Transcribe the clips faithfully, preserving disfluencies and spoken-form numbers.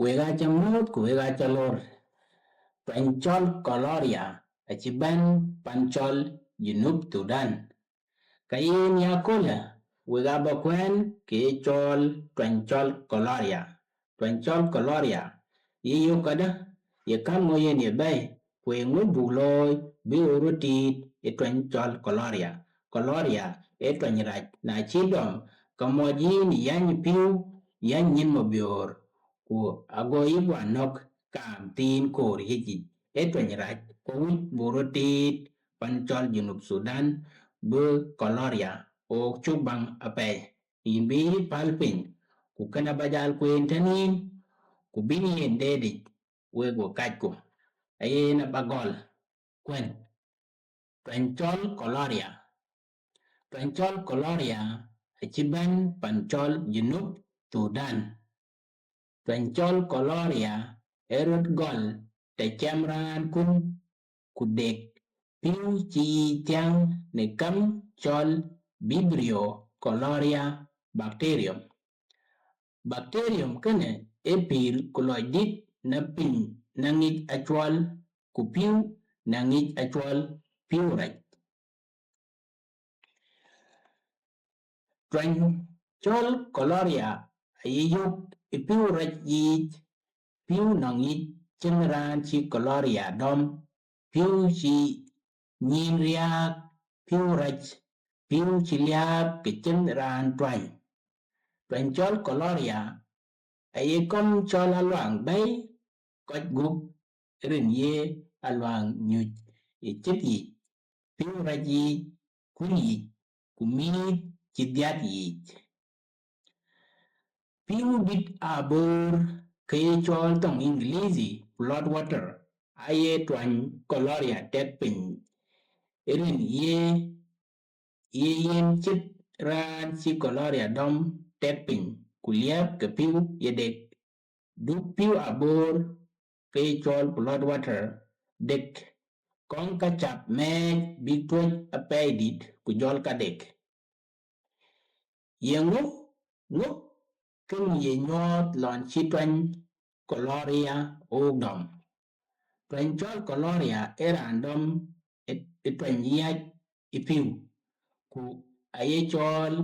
Wek aa ca muɔ̈ɔ̈th ku wek aa ca lor. Tuany cɔl Koloria acï bɛ̈n pan cɔl Junub Thudan. Ka yen ya köölë, wek aa ba kuɛ̈ɛ̈n kë ye cɔɔl tuany cɔl Koloria. Tuany cɔl Koloria ye yök këdë, ye kam ŋö yen ye bɛ̈ɛ̈i, ku eeŋö buk looi bï ɣo röt tiit ë tuany cɔl Koloria? Koloria ee tuany rac, na cï dɔm, ke muɔc yïn yäny pïu, yäny nyin mabiöör, ku ago yï guɔ nɔ̈k kaam thiin koor yic yic. Ee tuany rac, ku wïc buk röt tiit pan cɔl Junub Thudan bï Koloria ɣok cuk baŋ apɛi. Yïn bï yï päl piny, ku kënë aba jal kueen tënë yïn, ku bïn yen deet yic, wek we kacku. Ayen aba gɔl, kuɛ̈n. Tuany cɔl Koloria. Tuany cɔl Koloria acï bɛ̈n pan cɔl Junub Thudan. Tuany cɔl Koloria ee rot gɔl të cam raan kun, ku dek pïu cï yiic thiäŋ në kam cɔl Vibrio Koloria bacterium. Bacterium kënë ee pïïr ku lɔc dït në piny, na ŋic acuɔl, ku pïu na ŋic acuɔl, pïu rac. Tuany cɔl Koloria aye yök ë pïu rac yiic, pïu nɔŋ yic cïn raan cï Koloria dɔm, pïu cï nyin riääk, pïu rac, pïu cï liääp ke cïn raan tuany. Tuany cɔl Koloria aye kɔm cɔl aluaŋ bɛ̈i kɔc gup rin ye aluaŋ nyuc ë cït yic, pïu rac yiic, kun yic, ku mïïth cï dhiat yiic. Pïu dït aboor, ke ye cɔɔl thoŋ Iŋgilithi flood water, aye tuany Koloria tɛk piny rin ye, ye yen cït raan cï Koloria dɔm tɛk piny, ku liääp ke pïu ye dek. Duk pïu aboor, ke ye cɔɔl flood water, dek, kɔŋ ka cap mɛɛc bïk tuɔ̈c apɛidït ku jɔl ka dek. Ye ŋö, ŋö kën ye nyuɔɔth lɔn cï tuany Koloria ɣok dɔm? Tuany cɔl Koloria ee raan dɔm ë, ë tuany yiac ë pïu, ku aye cɔɔl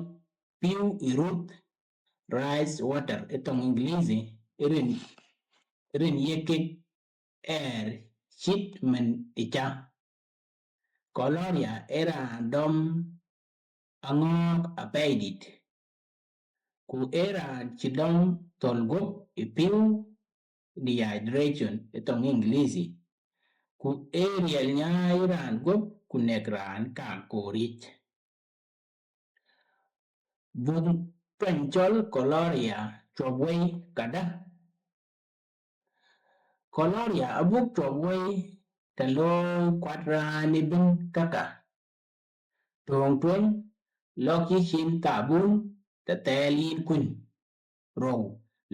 pïu ë ruth, rice water ë thoŋ Iŋgilithi, rin, rin ye kek ɛɛr cït mën ë ca. Koloria ee raan dɔm aŋɔ̈ɔ̈k apɛidït, ku ee raan cï dɔm thöl guɔ̈p ë pïu, dehydration ë thoŋ Iŋgilithi, ku ee riɛl nyaai raan guɔ̈p ku nɛk raan kaam koor yic. Buk tuany cɔl Koloria cuɔp wei kadä? Koloria abuk cuɔp wei të looi kuat raan ëbën käkkä. Töŋ tueŋ, lɔ̈k yï cin thabun të thɛɛl yïn kuny. Rou,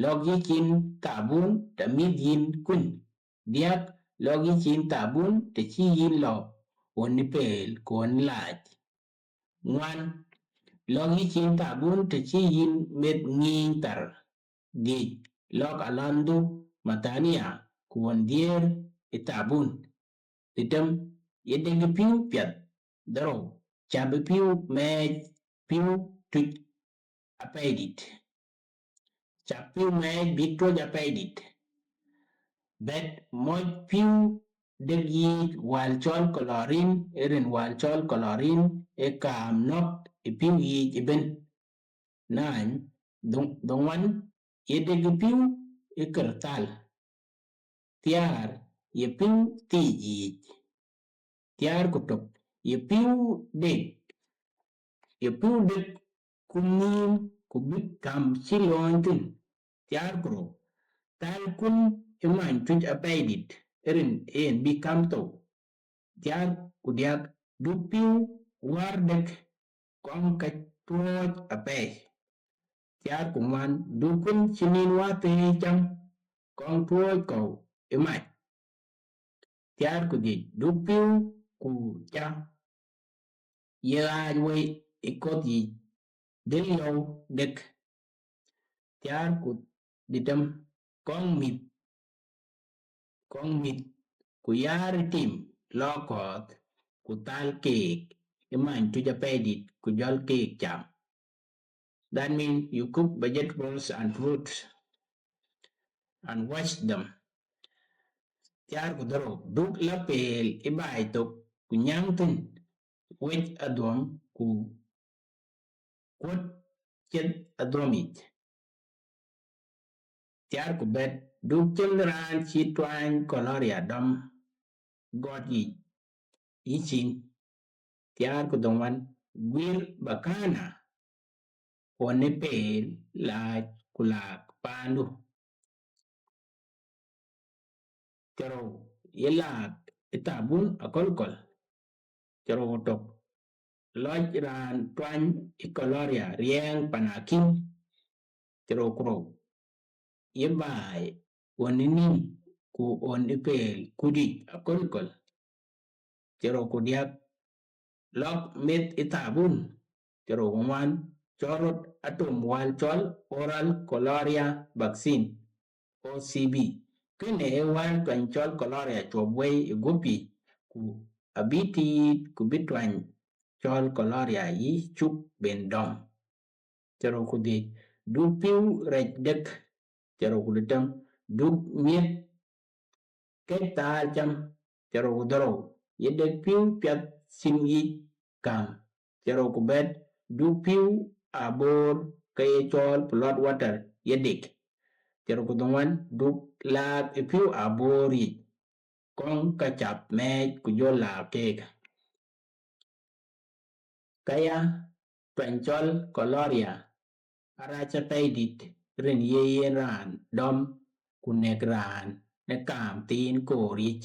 lɔ̈k yï cin thabun të mïth yïn kuny. Diäk, lɔ̈k yï cin thabun të cï yïn lɔ ɣön ë pëël ku ɣön ë laac. Ŋuan, lɔ̈k yï cin thabun të cï yïn meth ŋiiny thar. Dhiëc, lɔ̈k alɔndu mathania ku ɣön dhiëër ë thabun. Dhetem, ye dek ë pïu piɛth. Dhorou, cap ë pïu mɛɛc pïu tuc apɛidït. Cap pïu mɛɛc bïk tuɔ̈c apɛidït. Bɛ̈t, mɔc pïu dek yiic wäl cɔl chlorine, rin wäl cɔl chlorine ee kaam nɔ̈k ë pïu yiic ëbën. Naany, dhoŋuan, ye dek ë pïu ë kër thal. Thiäär, ye pïu thiic yiic. Thiäär ku tök, ye pïu dek, ye pïu dek kum nhïïm ku bïk kam cï lööny thïn. Thiäär ku rou, thälkun ë many tuc apɛidït, rin en bï kam thou. Thiäär ku diäk, duk pïu wär dek kɔŋ ka tuɔɔc apɛi. Thiäär ku ŋuan, duk kun cï nïn wäthii cam kɔŋ tuɔɔc kɔ̈u ë mac. Thiäär ku dhiëc, duk pïu ku ca ye ɣaac wei ë koth yiic dhil yɔu dek. Thiäär ku dhetem, Kɔŋ mïth, kɔŋ mïth, ku yäär tim lɔ kɔ̈ɔ̈th, ku thal keek ë many tuc apɛidït, ku jɔl keek cam. That means you cook vegetables and fruits and wash them. Thiäär ku dhorou, duk la pel ë baai thok, ku nyääŋ thïn wec adhuɔm, ku kuɔt ciɛth adhuɔm yic. Thiäär ku bɛ̈t, duk cïn raan cï tuany cholera dɔm gɔt yic yïcin. Thiäär ku dhoŋuan, guir bakana ɣɔn ë pel laac ku laak paandu. Thiärou, ye laak ë thabun akölaköl. Thiärou ku tök, lɔc raan tuany ë cholera riɛɛŋ pan akïm. Thiärou ku rou, ye baai ɣɔn ë nïn ku ɣɔn ë pel kut yic akölaköl. Thiärou ku diäk, lɔk meth ë thabun. Thiärou ku ŋuan, cɔl rot atom wäl cɔl oral cholera vaccine, O C V. Kënë ë wäl tuany cɔl cholera cuɔp wei ë guɔ̈p yic, ku abï tiit ku bï tuany cɔl cholera yic cuk ben dɔm. Thiärou ku dhiëc, duk pïu rɛc dek. Thiärou ku dhetem, duk miëth kek thaal cam. Thiärou ku dhorou, ye dek pïu piath cïn yic gäm. Thiärou ku bɛ̈t, duk pïu aboor ke ye cɔɔl flood water ye dek. Thiärou ku dhoŋuan, duk laak ë pïu aboor yic, kɔŋ ka cap mɛɛc ku jɔl laak keek. Kaya, tuany cɔl cholera arac apɛidït rin ye yen raan dɔm ku nɛk raan në kaam thiin koor yic.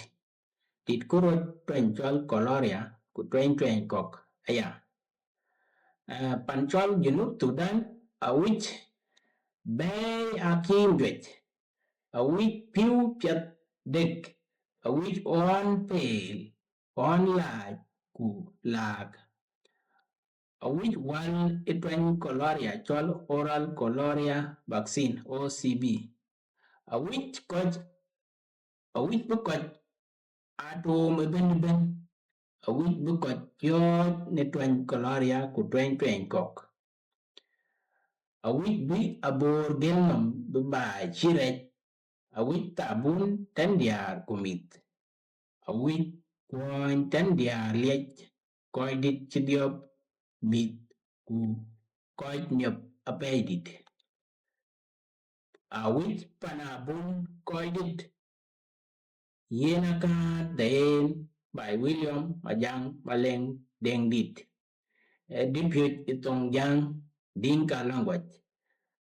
Tit ku rot tuany cɔl cholera ku tuɛny tuɛny kɔ̈k aya. Eh, pan cɔl Junub Thudan awïc bɛ̈ɛ̈i akïm juëc, awïc pïu piɛth dek, awïc ɣɔn pel, ɣɔn laac ku laak. Awïc wäl ë tuany cholera cɔl oral cholera vaccine, O C V. Awïc kɔc, awïc bï kɔc atom ëbën ëbën, awïc bï kɔc piɔ̈ɔ̈c në tuany cholera ku tuɛny tuɛny kɔ̈k. Awïc bï aboor gël nɔm bï baai cï rɛc, awïc thabun tɛ̈n diäär ku mïth, awïc kuɔɔny tɛ̈n diäär liɛc, kɔcdït cï dhiɔp, mïth ku kɔc niɔp apɛidït. Awïc pan abun kɔcdït. Yen akäät de yen by William Majang Maleng Dengdit. Ë dï piöc ë thoŋ Jäŋ, Dinka language.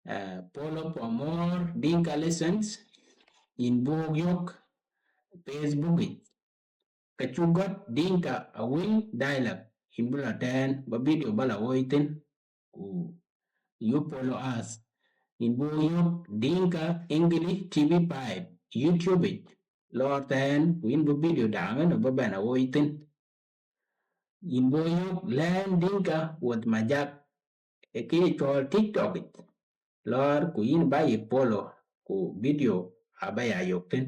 Eh, follow for more Dinka lessons. Yïn buk yök Facebook yic. Ka cuk gɔ̈t Dinka Awil Dialect, yïn bï la tɛ̈ɛ̈n, ba video ba la woi thïn, ku you follow us. Yïn buk yök Dinka English T V five, YouTube yic, lɔɔr tɛ̈ɛ̈n, ku yïn bï video daŋ ënë ba bɛn a woi thïn. Yïn buk yök Learn Dinka with Majak, ë kë ye cɔɔl TikTok yic, lɔɔr ku yïn ba yï follow, ku video aba ya yök thïn.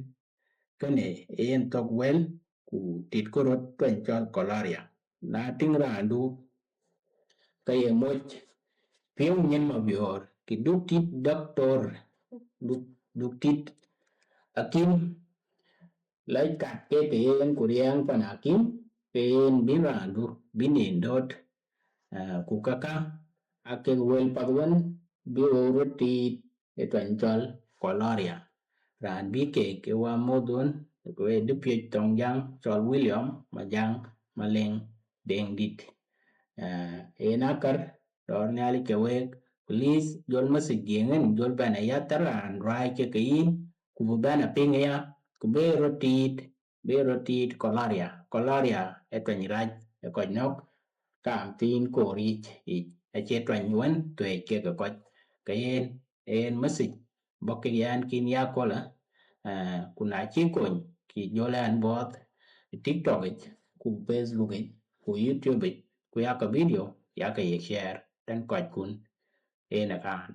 Kënë yen thök wël, ku tit ku rot tuany cɔl cholera. Na tïŋ raandu, ka ye moc piɔ̈u nyin mabiöör, kï duk tit doctor, duk, duk tit akïm, lɔc kat ke ke yen ku riɛɛŋ pan akïm, ke yen bï raandu, bï nin döt. Ah, ku käkkä, aa kek wël path wën bï ɣok röt tiit ë tuany cɔl cholera. Raan bï kek ke wa moth wën, ku ë dï piöc thoŋ Jäŋ cɔl William Majang Maleng Dengdit. Ah, yen akär, dɔɔr Nhialic ke week, please, jɔl message Jiëŋ ën, jɔl bɛn aya thär raan ruääi ke ke yïn, ku bï bɛn a piŋ aya, ku bï röt tiit, bï röt tiit cholera. Cholera ë tuany rac, ë kɔc nɔ̈k, kaam thiin koor yic, yic, acie tuany wën thuëëc kek ë kɔc. Ke yen, yen message, bɔ̈ kek yɛn kïn ya köölë, eh, ku na cï kony, kï jɔl ɛn buɔɔth TikTok yic, ku Facebook yic, ku YouTube yic, ku yakë video, yakë ye share, tën kɔckun, yen akan.